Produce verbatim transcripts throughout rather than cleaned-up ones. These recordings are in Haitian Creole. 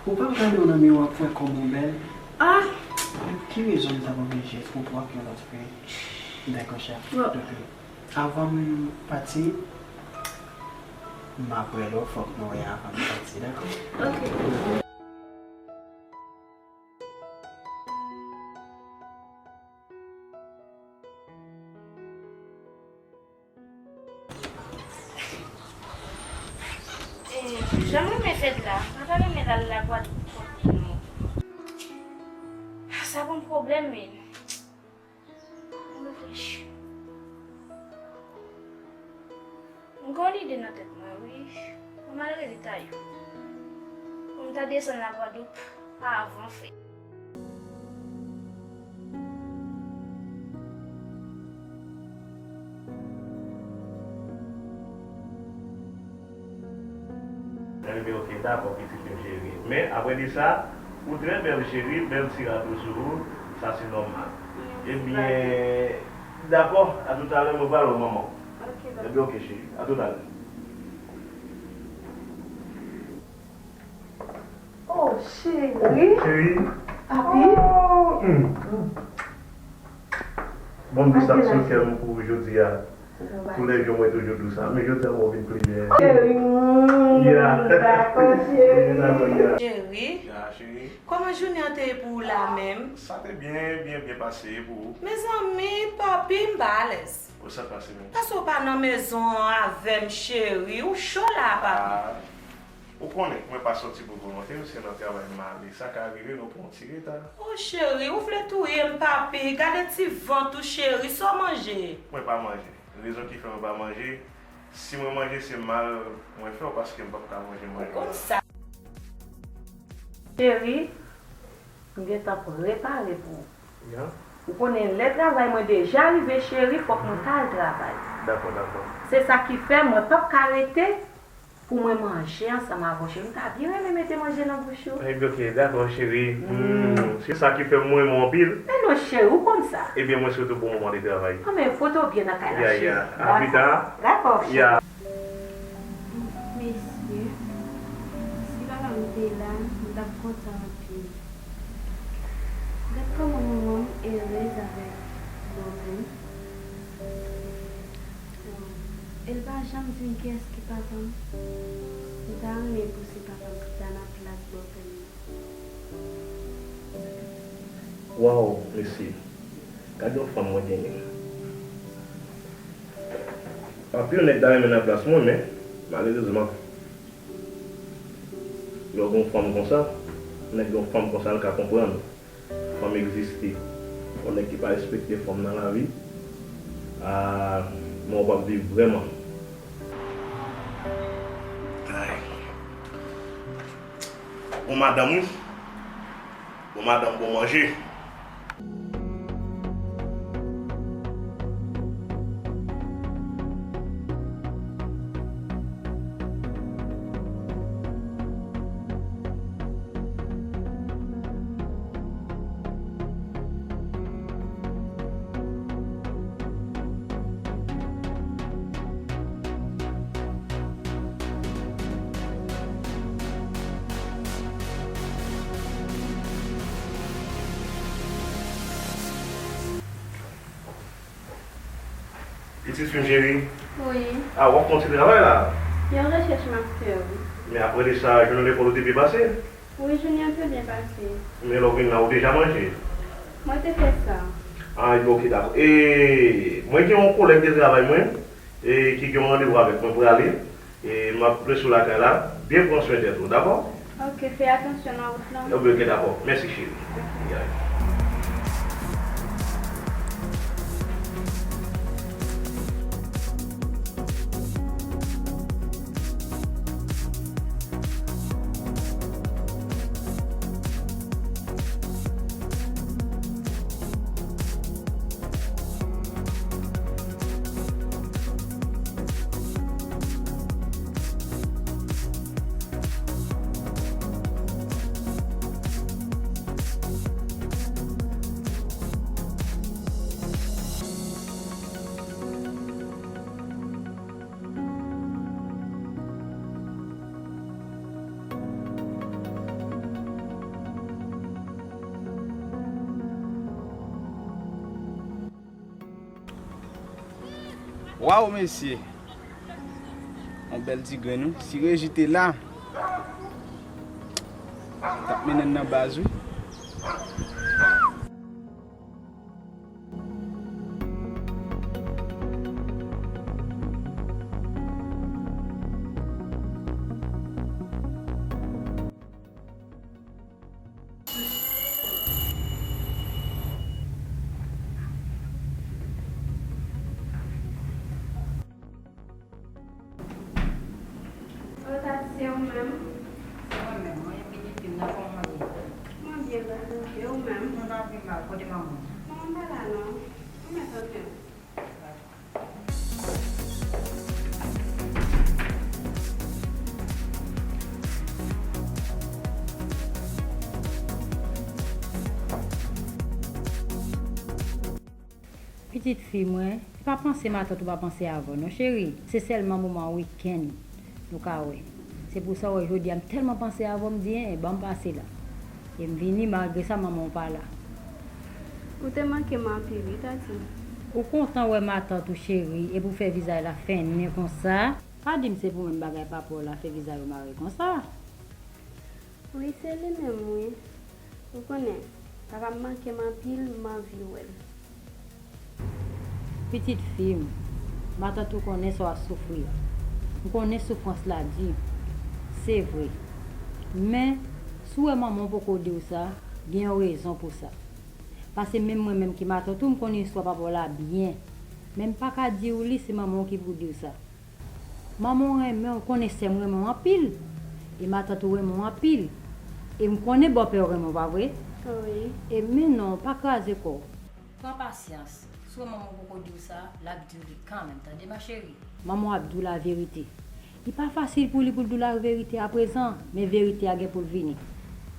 Ou p ap gade w nan miwa pou w wè kòman w bèl? Ah! Ki rezon m t ap oblije twoupe w ak yon lòt fi? Dakò, cheri. Bon. Avan m pati, m ap rele w, fòk nou wè avan m pati, dakò? Ok. Eh, jan m renmen fèt la, m pa ta renmen l al Lagwadoup kote nou. Sa ban m pwoblèm, men. Mwen reflechi. M gen yon lide nan tèt mwen, wi. Mwen malgre detay yo. Pou m ta desann Lagwadoup avan fèt. Ebyen, ok, dakò, pitit fi m cheri. Men, apre de sa, ou trè bèl, cheri, bèl ti rad ou sou ou, sa se nòmal. Ebyen, dakò, a toutalè, mwen pral wè manman w. Ok, dakò. Ebyen, ok, cheri, a toutalè. Oh, cheri. Cheri. Papi. Oh, hmm. Bon, m di sa sou kè m pou jodi a. Tou lè jou mwen toujou di w sa, men jodi a mwen vin pli bèl. Cheri, mm, yeah. Dakò, cheri. Dakò, yeah. Cheri, yeah, cheri. Kòman jounen an te ye pou ou la menm? Sa te byen, byen, byen pase, e pou ou? Mezanmi, papi, m pa alèz. Ou sa pase menm? Paske w pa nan mezon an avè m, cheri. Ou cho la, papi. Ah. Ou konnen, mwen pa sòti pou volonte m, se nan travay m ale. Sa ka rive, nou pran yon ti reta. O cheri, ou vle touye m, papi. Gade ti vant ou, cheri, sa w manje? Mwen pa manje. Rezon ki fè mwen pa manje, si mwen manje, se mal mwen fè w, paske m p ap ka manje manje. Ou konn sa. Cheri, m gentan prepare pou ou. Ya. Ou konnen lè travay mwen deja rive, cheri, fòk mwen ka al travay. Dakò, dakò. Se sa ki fè mwen p ap ka rete pou mwen manje ansanm avè w, cheri. M ta byen renmen mete manje nan bouch ou. Ebyen, ok, dakò, cheri. Mm. Mm, se sa ki fè m renmen w anpil. Men non, cheri, ou konn sa. Ebyen, mwen swete w bon moman de travay. Anben, pote w byen nan kay la, cheri. Ya, ya. A pita. Dakò, cheri. Ya. Mesye, si papa m te la, m t ap kontan anpil. Gad kòman manman m erez avèk bòpè m. E l pa janm di m kiyès ki papa m. M ta renmen pou se papa m ki ta nan plas bòpè m nan. Waw, mesye, gad yon fanm mwen genyen. Anpil nèg ta renmen nan plas mwen, men malerezman, lè w gen yon fanm konsa, nèg gen yon fanm konsa, l ka konprann fanm egziste. Yon nèg ki pa respekte fanm nan lavi, a, men w p ap viv vrèman. Ay. Bon madanm, wi. Bon madanm, bon manje. Pitit fi m cheri. Wi. A, w ap fè yon ti travay la? Yon rechèch mastè, wi. Men apre de sa, jounen lekòl ou te byen pase? Wi, jounen an te byen pase. Men lè w vin la, ou deja manje? Mwen te fè sa. A, ebyen, ok, dakò. E, mwen gen yon kolèg de travay mwen, e, ki gen yon randevou avèk mwen prale. E, m ap lese w lakay la. Byen pran swen tèt ou, dakò? Ok, fè atansyon nan wout lan. Ebyen, ok, dakò. Mèsi, cheri. Ok. Ya. Waw, mesye! Yon bèl ti grenn, wi. Si Reji te la, t ap mennen n nan baz, wi. O, Tati, se ou menm? Se mwen menm, wi, pitit fi m nan, kòman w ye? Mwen byen, gras a Dye, ou menm? Mwen pa pi mal, kote manman w? Manman m pa la non. Mwen mèt antre. Pitit fi mwen, se pa panse matant ou pa panse avè w non, cheri. Se sèlman moman wikenn nou ka wè. Se pou sa w wè jodi a m tèlman panse avè w, m di, en, en, ban m pase la. E m vini, malgre sa, manman w pa la. Ou te manke m anpil, wi, Tati. Ou kontan wè matant ou, cheri, epi w fè vizaj la fennen konsa? Pa di m se pou menm bagay papa w la fè vizaj ou mare konsa. Wi, se li menm, wi. Ou konnen, papa m manke m anpil, m anvi wè l. Pitit fi m, matant ou konnen sa w ap soufri a. M konnen soufrans la di, se vre. Men, si w wè manman w poko di w sa, gen yon rezon pou sa. Paske menm mwen menm ki matant ou, m konnen istwa papa w la byen. Men m pa ka di w li, se manman w ki pou di w sa. Manman w renmen w, konnen sè m renmen w anpil. E matant ou renmen w anpil. E m konnen bòpè w renmen w, pa vre? Wi. E men non, pa kraze kò w. Pran pasyans. Si w wè manman w poko di w sa, l ap di w li kanmenm, tande, ma chérie? Manman w ap di w laverite. Li pa fasil pou li pou l di w laverite aprezan, men verite a gen pou l vini.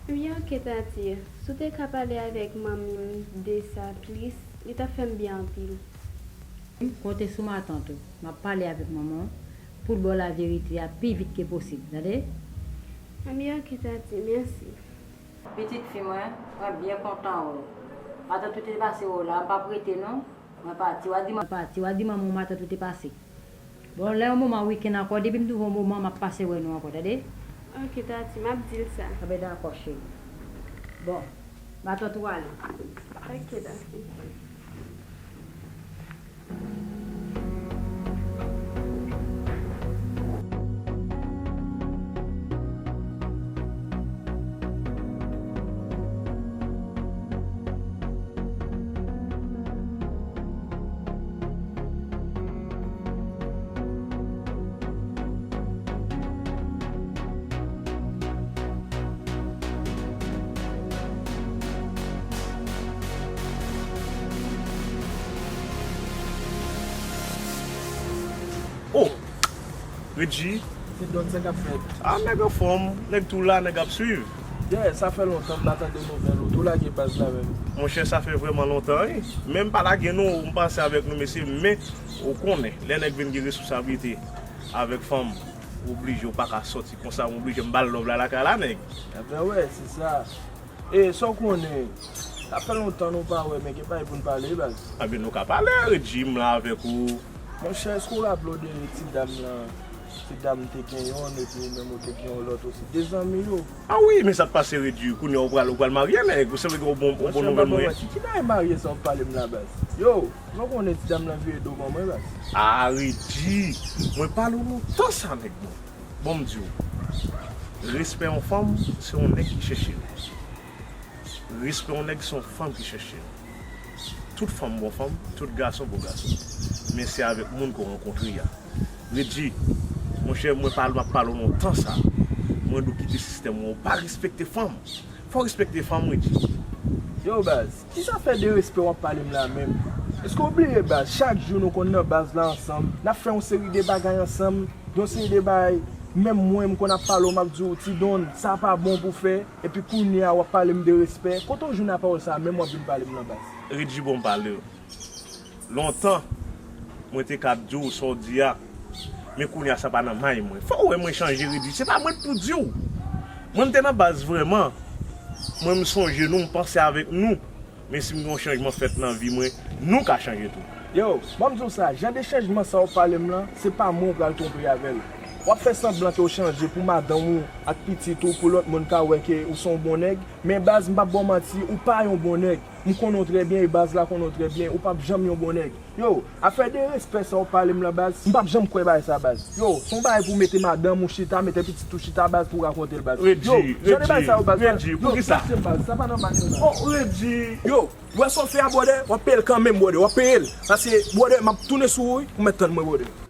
Wi, oke, Tati. Si w te ka pale avèk manmi m de sa plis, li t ap fè m byen anpil. Konte sou matant ou. M ap pale avèk manman w pou l ba w laverite a pi vit ke posib, tande? Anben, oke, Tati, mèsi. Pitit fi mwen, mwen byen kontan wè w. Matant ou te pase wè w la, m p ap rete non. Mwen pati, w a di man-, pati, w a di manman w matant ou te pase. Bon, lè yon moman wikenn ankò, depi m twouve yon moman, m ap pase wè nou ankò, tande? Oke, Tati, m ap di l sa. Anben, dakò, cheri. Bon, matant ou ale. Oke, Tati. Oh! Reggie. Se Don sa k ap fèt. Ah, nèg anfòm, nèg tou la, nèg ap swiv. Yeah, sa fè lontan m pa tande nouvèl ou. Tou lage baz la menm. Monchè, sa fè vrèman lontan, wi. Men m pa lage nou, m panse avèk nou, mesye, men ou konnen, lè nèg vin gen responsablite avèk fanm, ou oblije, ou pa ka sòti konsa, m oblije m ba l love la lakay la, nèg. Ebyen, wè, se sa. E sa w konnen, sa fè lontan nou pa wè, men gen bagay pou n pale, baz. Anben, nou ka pale, Reggie, m la avèk ou. Monchè, èske w raple w de ti dam lan? Ti dam te gen yonn, epi ou menm ou te gen yon lòt osi. De zanmi yo. Ah wi, men sa k pase, Reggie, kounye a ou pral, ou pral marye, nèg, ou se vre gen yon bon, yon bon nouvèl mwen. Monchè, m pa konprann ki bagay marye sa w ap pale m la, baz. Yo, nou konnen ti dam lan vire do ban mwen, baz. Ah, Reggie, mwen pale w lontan sa, nèg mwen. Bon, m di w, respè yon fanm, se yon nèg ki chèche l. Respè yon nèg, se yon fanm ki chèche l. Tout fanm bon fanm, tout gason bon gason. Men se avèk moun ke w rankontre a. Reggie, monchè, mwen pale, m ap pale w lontan sa. Mwen di w kite sistèm ou, ou pa respekte fanm. Fò w respekte fanm, Reggie. Yo, baz, ki zafè de respè w ap pale m la menm? Èske w bliye, baz, chak jou nou konn nan baz la ansanm, n ap fè yon seri de bagay ansanm, yon seri de bagay, menm mwen, m konn ap pale w, m ap di w, "Ti Don, sa pa bon pou fè," epi kounye a, w ap pale m de respè. Kote w jwenn a pawòl sa a, menm w ap vin pale m nan baz? Reggie, bon, m pale w. Lontan, mwen te ka ap di w sa w di a, men kounye a sa pa nan may mwen. Fò w wè mwen chanje, Reggie. Se pa mwen k pou di w. Mwen m te nan baz vrèman. Mwen m sonje nou, m panse avèk nou. Men si m gen yon chanjman fèt nan vi mwen, nou ka chanje tou. Yo, ban m di w sa, jan de chanjman sa w pale m lan, se pa mwen w pral twonpe avè l. W ap fè sanblan ke w chanje pou madanm ou ak pitit ou, pou lòt moun ka wè ke ou se yon bon nèg, men baz, m p ap ba w manti, ou pa yon bon nèg. M konnen w trè byen, e baz la konnen w trè byen, ou p ap janm yon bon nèg. Yo, afè de respè sa w pale m lan, baz, m p ap janm kwè bagay sa, baz. Yo, se yon bagay pou w mete madanm ou chita, mete pitit ou chita, baz, pou w rakonte l, baz. Yo, jan de bagay sa yo, baz, Redji, Redji, poukisa? Yo, baz, sa pa nòmal, yo, baz. Oh, Redji. Yo, w wè sa w fè a, brother, w ap peye l kanmenm, brother, w ap peye l. Paske, brother, m ap tounen sou ou, wi, ou mèt tann mwen, brother.